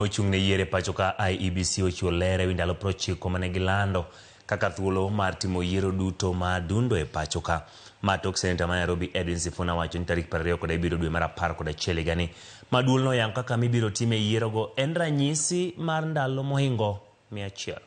Mochung' ne yiero e pacho ka IEBC ochiwo ler ewi ndalo 90 mane gilando kaka thuolo mar timo yiero duto ma dundo e pacho ka. Ma tok Seneta ma Nairobi Edwin Sifuna wacho ni tarik 27 dwe mar 11 higani ma duolno oyango kaka mibiro time yierogo en ranyisi mar ndalo mohingo 100.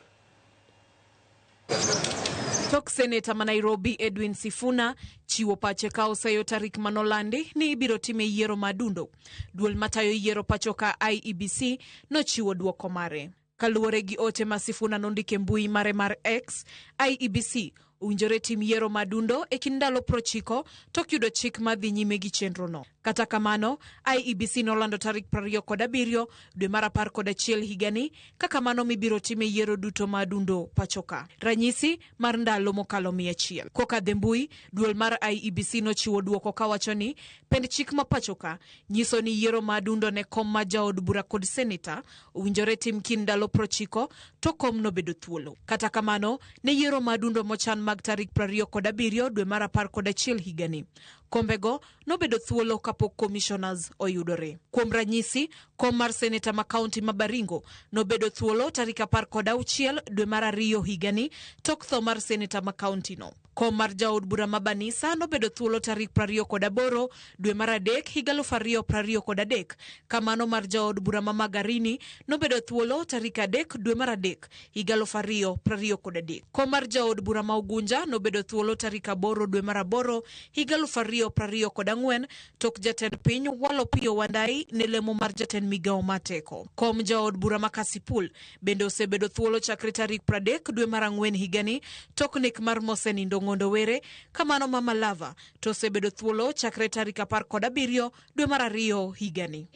Tok seneta ma Nairobi Edwin Sifuna chiwo pache ka oseyo tarik manolandi ni ibiro time yiero ma adundo. Duol matayo yiero pacho ka IEBC nochiwo duoko mare. Kaluwore gi ote ma Sifuna nondiko e mbui mare mar X, IEBC owinjore tim yiero ma adundo e kind ndalo 90 tok yudo chik ma dhi nyime gi chenrono. Kata kamano, IEBC nolando tarik 27 dwe mar 11 higani kaka mano mibiro time yiero duto ma adundo pachoka. Ranyisi mar ndalo mokalo 100. Kokadho e mbui, duol mar IEBC nochiwo duoko kawacho ni pend chik ma pachoka nyiso ni yiero ma adundo ne kom ma jaod bura kod seneta owinjore tim kind ndalo 90 to kom nobedo thuolo. Kata kamano, ne yiero ma adundo mochan mag tarik 27 dwe mar 11 higani. Kombego nobedo thuolo kapok commissioners oyudore. Kuom ranyisi, kom mar seneta ma kaunti ma Baringo nobedo thuolo tarik 16 dwe mar 2 higani tok tho mar seneta ma kaunti no. Kom mar jaod bura ma Banisa nobedo thuolo tarik 28 dwe mar 3 higa 2023, kamano mar jaod bura ma Magarini nobedo thuolo tarik 3 dwe mar 3 higa 2023. Kom mar jaod bura ma Ugunja nobedo thuolo tarik 8 dwe mar 8 higa 2024 tok jatend piny walo Opiyo Wandayi ne lemo mar jatend migawo ma teko. Kom jaod bura ma Kasipul bende osebedo thuolo chakre tarik 30 dwe mar 4 higani tok nek mar mosenindo Ng'ondo Were, kamano ma Malava to osebedo thuolo chakre tarik 17 dwe mar 2 higani.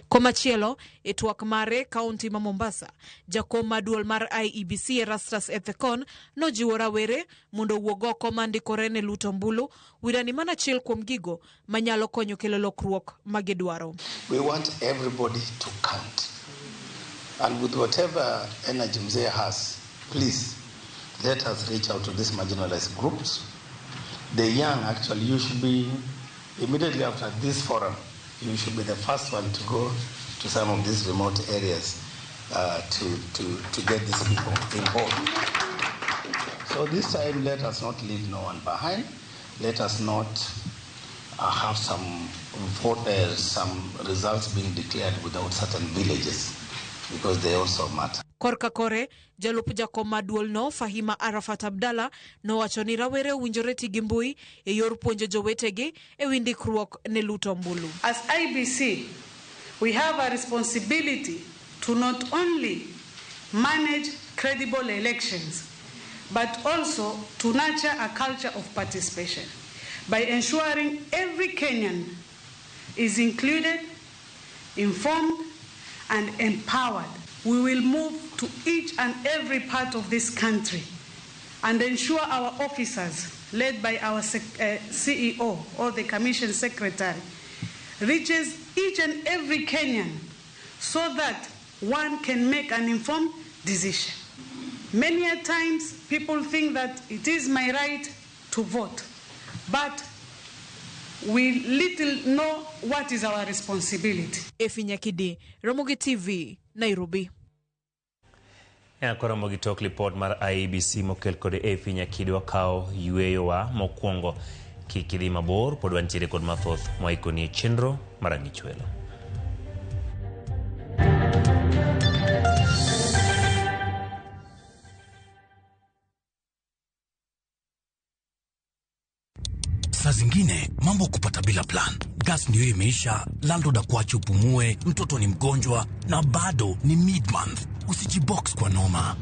Komachielo, e twak mare kaunti ma Mombasa, jakom ma duol mar IEBC Erastus Ethekon nojiwo rawere mondo owuog oko ma ndikore ne luto ombulu, wirani mana achiel kuom gigo manyalo konyo kelo lokruok ma gidwaro. We want everybody to count. And with whatever energy Mzee has, please let us reach out to these marginalized groups. The young, actually, you should be, immediately after this forum, you should be the first one to go to some of these remote areas to get these people involved. So this time, let us not leave no one behind. Let us not have some results being declared without certain villages, because they also matter. Korka kore, jalup jakom ma duolno Fahima Arafat Abdalla nowacho ni rawere owinjore ti gi mbui e yor puonjo jowetegi e wi ndikruok ne luto ombulu. As IEBC, we have a responsibility to not only manage credible elections, but also to nurture a culture of participation by ensuring every Kenyan is included, informed, and empowered. We will move to each and every part of this country and ensure our officers, led by our CEO or the Commission Secretary, reaches each and every Kenyan so that one can make an informed decision. Many a times people think that it is my right to vote, but we little know what is our responsibility. Efi Nyakidi, Ramogi TV, Nairobi. Koro mogi tok lipot mar IEBC mokel kod Efi Nyakidi wakawo yweyowa mokwongo. Kik idhi mabor, pod wantiere kod mathoth mwaikoni e chenro mar Ang'ich Welo. Saa zingine mambo kupata bila plan. Gas ndio imeisha, landlord akuache upumue, mtoto ni mgonjwa na bado ni mid-month. Usijibox kwa noma.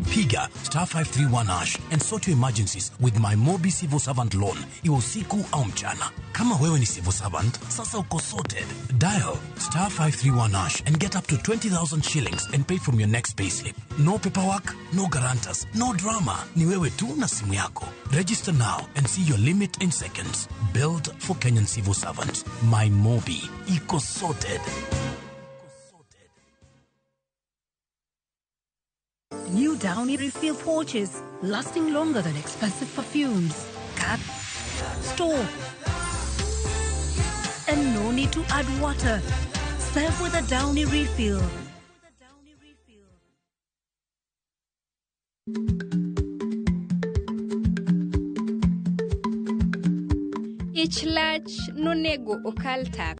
Piga star 531 hash and sort your emergencies with my Mobi Civil Servant Loan, iwe usiku au mchana. Kama wewe ni civil servant, sasa uko sorted. Dial star 531 hash and get up to 20,000 shillings and pay from your next payslip. No paperwork, no guarantors, no drama. Ni wewe tu na simu yako. Register now and see your limit in seconds. Built for Kenyan civil servants. My Mobi. Iko sorted. New Downy refill pouches, lasting longer than expensive perfumes. Cut, store, and no need to add water. Serve with a Downy refill. Ich lach nonego okal tak.